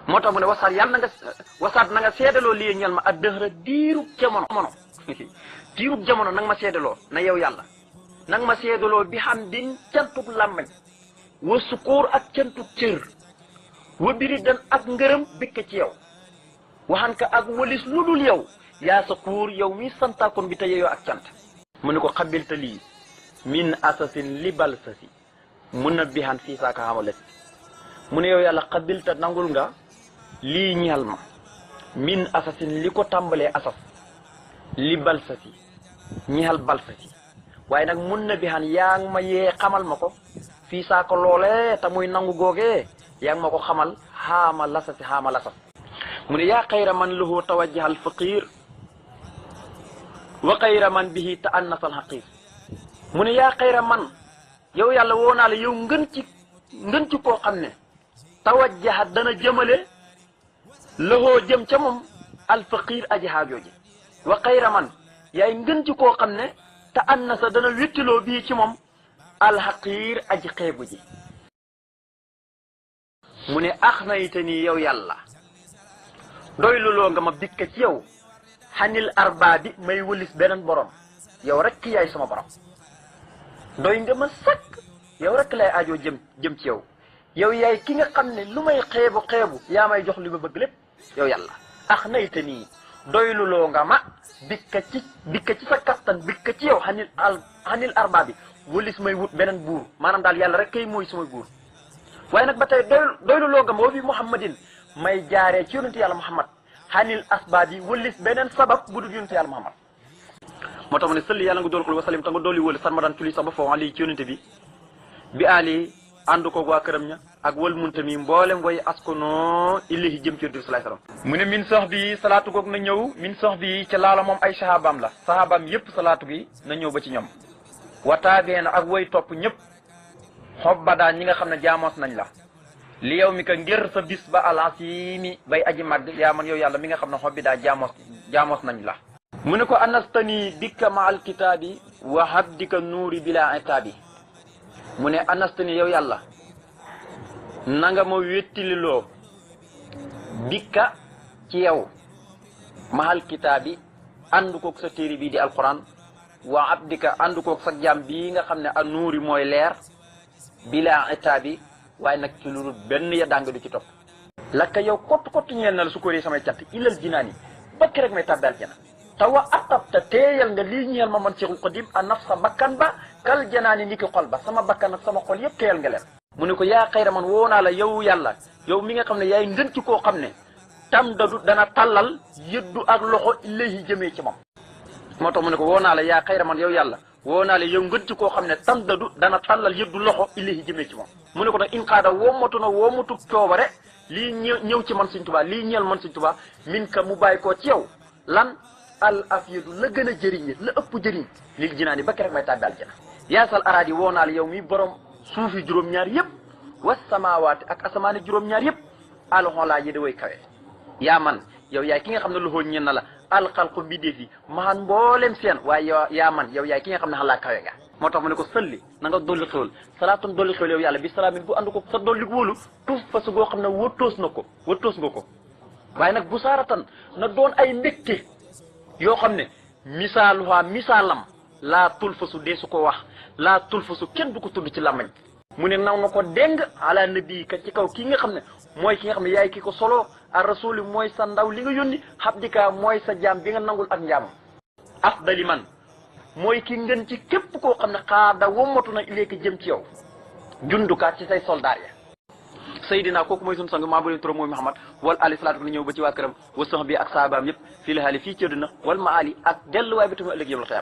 moo tax mu ne wasaat yàlla na nga wasaat na nga seedaloo lii ñal ma ak dëxëra diirub jamono diirub jamono nanga ma seedaloo na yow yàlla nanga ma seedaloo bi xam din cantug làmmañ wa sukóor ak cantug cër wa biri dan ak ngërëm bikk ci yow waxan ka ak walis lu dul yow yaa sa kuur yow mi santaakoon bi te yeyoo ak cant mu ne ko xabilta lii min asasin li bal sasi mun na bihan fii saaka xamala si mu ne yow yàlla xabilta nangul nga lii ñal ma min asasin li ko tàmbalee asas li bal sasi ñal bal sasi waaye nag mun na bihan yaa ngi ma yee xamal ma ko fii saaka loolee te muy nangu googee yaa ngi ma ko xamal xaama lasasi xaama lasas mu ne yaa xayra man lahu tawajjahal faqir wa xayra man bihi ta annasal xaqir mu ne yaa xayra man yow yàlla woo naa la yow ngën ci koo xam ne tawajjaha dana jëmale lahoo jëm ca moom alfaqir aji xaajoo ji wa xayra man yaay ngën ci koo xam ne ta annasa dana wittiloo bii ci moom alxaqir aji xeebu ji mu ne ax nayte nii yow yàlla doy luloo nga ma bikka ci yow xanil arbaa bi may wëlis beneen borom yow rek yaay sama borom doy nga ma sakk yow rek lay aajoo jëm ci yow yow yaay ki nga xam ne lu may xeebu yaa may jox li ma bëgg lépp yow yàlla ax nayte nii doy luloo nga ma bikka ci sa kattan bikka ci yow xanil arbaa bi wëlis may wut beneen buur maanaam daal yàlla rek kay mooy sama buur waaye nag ba tey doylu loo nga ma wa bi muhammadin may jaaree ci yonente yàlla muhammad xanil asbaab yi wëllis beneen sabab bu dul yonente yàlla muhammad moo tax mu ne sëlli yàlla nga dool xul wasalim ta nga dooli wëli san ma daan tuli sax ba foofu ali ci yonente bi ali ànd ko waa këram ña ak wal munta mi mboolem way askonoo illahi jëm ci yonente bi salaay salaam mu ne min sox bi salaatu goog na ñëw min sox bi ca laala moom ay sahabaam la sahabaam yépp salaatu gi na ñëw ba ci ñoom wataabeena ak way topp ñëpp xob ba daan ñi nga xam ne jaamoos nañ la li yow mi ka ngir sa bis ba alasimi bay aji màgg yaa man yow yàlla mi nga xam ne xob bi daa jaamoos nañ la mu ne ko anastani bikka ma alkitaabi wa habdika nuuri bila itaabi mu ne anastani yow yàlla nanga ma wettililoo bikka ci yow ma alkitaabi ànd koog sa téere bii di alquran wa abdika ànd koog sa jaam bii nga xam ne a nuuri mooy leer bila itaabi waaye nag ci lu benn ya dàng du ci topp lakka yow kott ñeel na la su ko ree samay cant ilal jinaani bakki rek may tàbbal jana tawa atabta teeyal nga lii ñeel ma man Seexul Xadim a naf sa bakkan ba kal janaani ni ki xol ba sama bakkan ak sama xol yëpp teeyal nga leen mu ne ko yaa xayra man woo naa la yow yàlla yow mi nga xam ne yaay ngën ci koo xam ne tam dadu dana tàllal yëddu ak loxo ilayhi jëmee ci moom moo tax mu ne ko woo naa la yaa xayra man yow yàlla woo naa la yow ngën ci koo xam ne tam dadu dana tàllal yëddu loxo ilayhi jëmee ci moom mu ne ko nag in xaada woomatu coobare lii ñëw ci man Sëñ Tuubaa lii ñeel man Sëñ Tuubaa min ka mu bàyyi koo ci yow lan al afiyadu la gën a jëriñe la ëpp jëriñ lii jinaani ba rek may tàbbi aljana yaasal araadi woo naa la yow mi borom suufi juróom-ñaar yëpp was samaawaati ak asamaani juróom-ñaar yëpp alxolaa yi da way kawe yaa man yow yaay ki nga xam ne loxoo ñen na la alxalqu mbindeef yi maan mboolem seen waaye yaa man yow yaay ki nga xam ne xalaa kawe nga moo tax mu ne ko sëlli na nga dolli xéwal salaatun dolli xéwal yow yàlla bi salaamin bu ànd ko sa dolli wóolu tuuf fa su goo xam ne wëttoos nga ko waaye nag bu saaratan na doon ay mbégte yoo xam ne misaalam laa tulfasu dee su ko wax laa tulfasu kenn du ko tudd ci làmmañ mu ne naw na ko déng ala nabi ka ci kaw kii nga xam ne mooy ki nga xam ne yaay ki ko solo ar rasuli mooy sa ndaw li nga yónni xabdika mooy sa jaam bi nga nangul ak njaamam afdali man mooy ki ngën ci képp koo xam ne xaada wommatu na ileeki jëm ci yow jundukaat ci say soldaar ya Seydina kooku mooy sunu sang maa bu leen turam mooy Muhammad wal ali salaatu na ñëw ba ci waa këram wa sax bi ak saabaam yëpp fii la xaali fii ci àddina wal ma ali ak delluwaay bi tamit ëllëg yëpp la